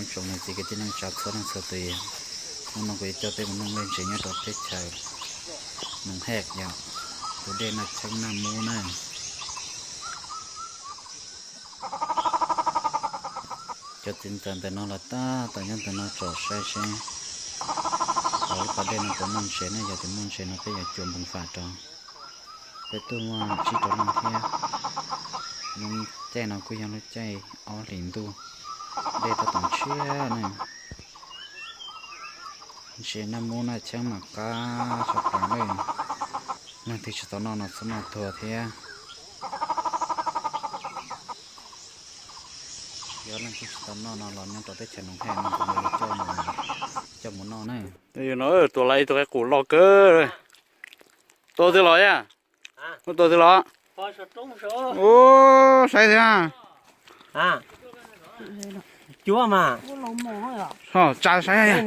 Tsoom niam txiv kwv tij neej tsa txhua leej txhua tus, hnub no kuv yuav coj peb mus noog dej ntses nyob rau teb chaws Noov Hej yom, tus dej Naj Cheeb Naj Mub na. Cov txiv ntxawm ntawm no los tab tom nyob ntawm no tsom saib seb hauv lub pas dej no puas muaj ntses ne, yog tias muaj ntses no peb yuav cua npoos fam rau. Peb tuaj muaj tsib rau leej thiab. Lub caij no kuj yog lub caij ob hlis ntuj, dej tab tom tshiab ne. Ntses Naj Mub Naj Cheeb mas qab tshaj plaws li. Leej twg tsis tau noj no txhob noj tuag thiab. Yog leej twg tsis tau noj no los nyob rau teb chaws Noov Hej no kuv mam li coj mus noj na. No tuaj lawm ib tug qaib qus loj kawg. Tua twg los yaj? Tua twg los? Ub, saib thiab. Cuab mas. Tsa saib.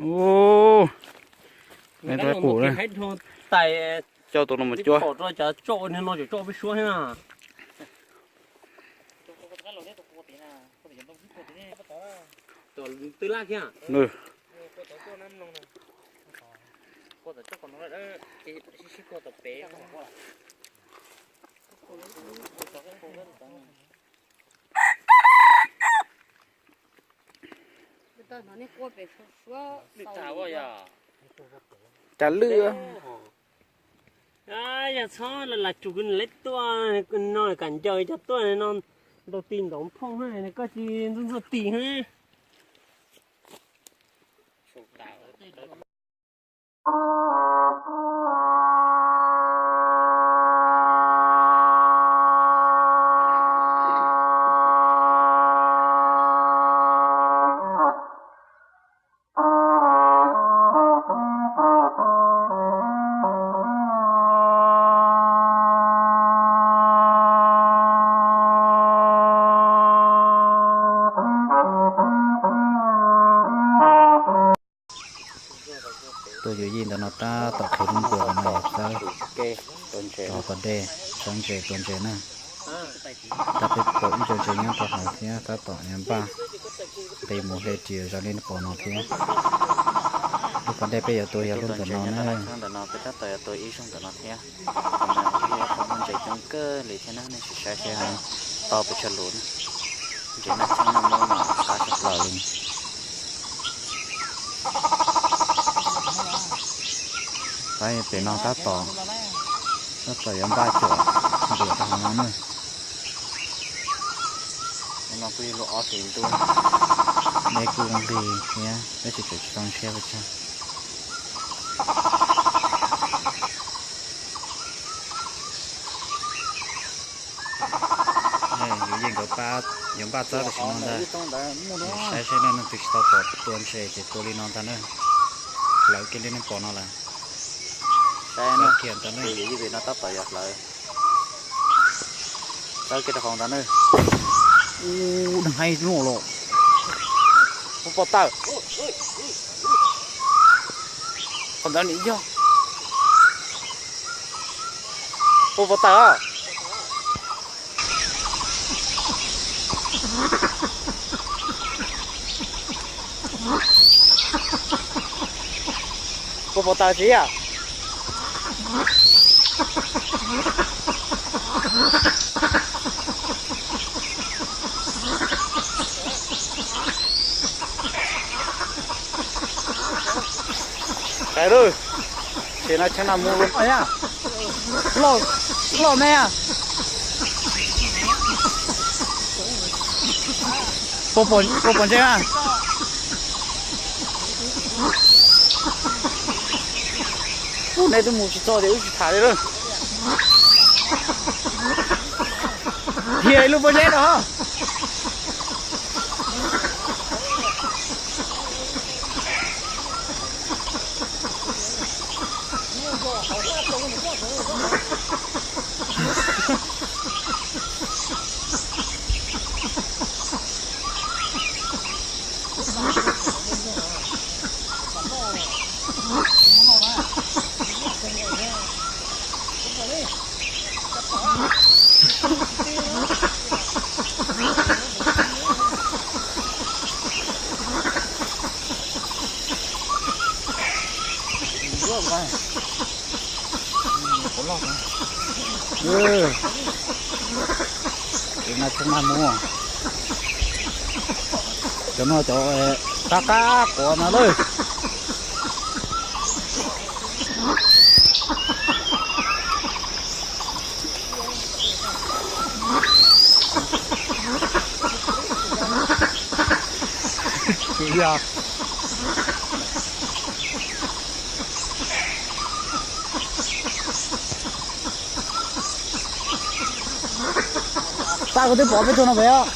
Ub, qaib qus. Coj tus no mus cuab. Cas lwj. Yog txhob lam tsum kuv lawv tuaj no kam ncaws cov tuaj no, ntaus tis ntaus phooj koj tsis ntxuaj ntxuaj tis. Tuaj yuav yij ntawm no tab tom qhwv lub nkuas ntawm no yog txawb rau pas dej, txawb ntses tua ntses na. Tab peb pom ib co ntses nyob rau hauv thiab tab tom yuav npaj nqis mus hle ris zoo li nej pom no thiab. Lub pas dej peb yuav tua yog lub ntawm no na. Ntawm no peb tab tom yuav tua ib zaug ntawm no thiab. Qhov no kuj yog qhov muaj ntses coob kawg li thiab na, nej sim saib seb tau pes tsawg lus na. Ntses naj cheeb naj mub no qab tshaj plaws li. Pab pem no tab tom, tab tom yuav npaj cuam ntuam rau hauv no na. Hnub no kuj yog lub ob hlis ntuj, dej kuj nqig thiab tab sis tseem tsis tau ntshiab pes tsawg. Yuav yeej nkawd pab, yuav npaj txawb tam sim no ntag. Saib seb leej twg tsis tau pom tua ntses ces tua li no ntag na. Hlawv kiag li nej pom no lawm. Saib kiag ntag na. Yuav yeej pem no tab tom yuav hlawv. Txawb kiag rau hauv ntag na. Ub, neeg haib luaj los. Puas pom tawm? Qhov ntawd nim yog. Puas pom tawm? Puas pom tawm txiv yam? Saib lawm, ces no tsheb no mus lub no yaj, loj me. Puas pom ntses na? Ub, nej twb mus tsis txog tias wb tsis tham li lawm. Dhia ib lub pob zeb no. Tus no tshoob nag mus. Cov no cov qab qab quav no lawm. Pab, kuv twb pom peb tug no pem os.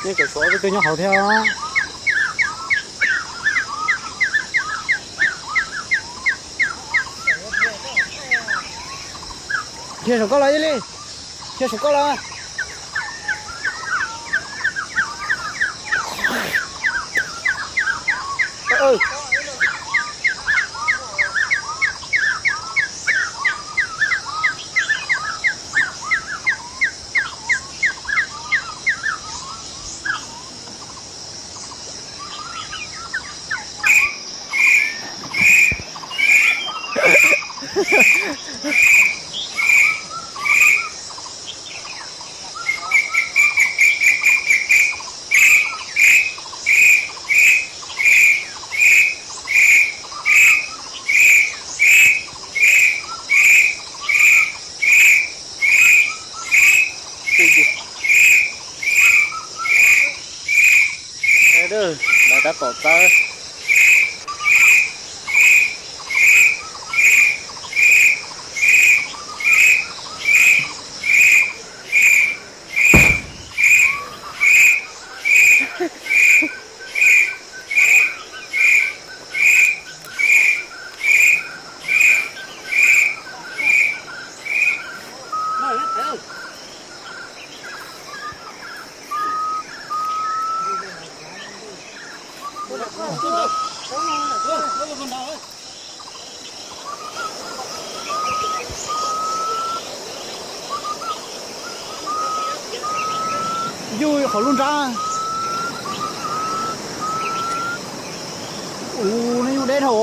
Nej kom suav peb tug nyob hauv thiab. Dhia saum koj los ib li. Dhia saum koj los. Lawv tab tom txawb. Yug qhov lub nrab. Ua, neb yug deb dhau.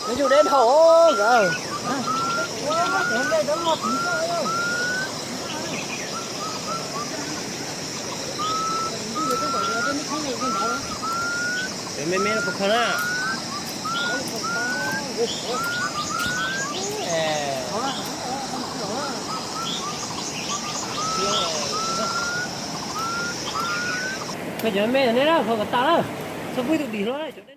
Neb yug deb dhau nkawd. Cov me me no puas kho na? Kho cov me ne, kho kom tas lawm. Txhob pub ib tug dim hlo.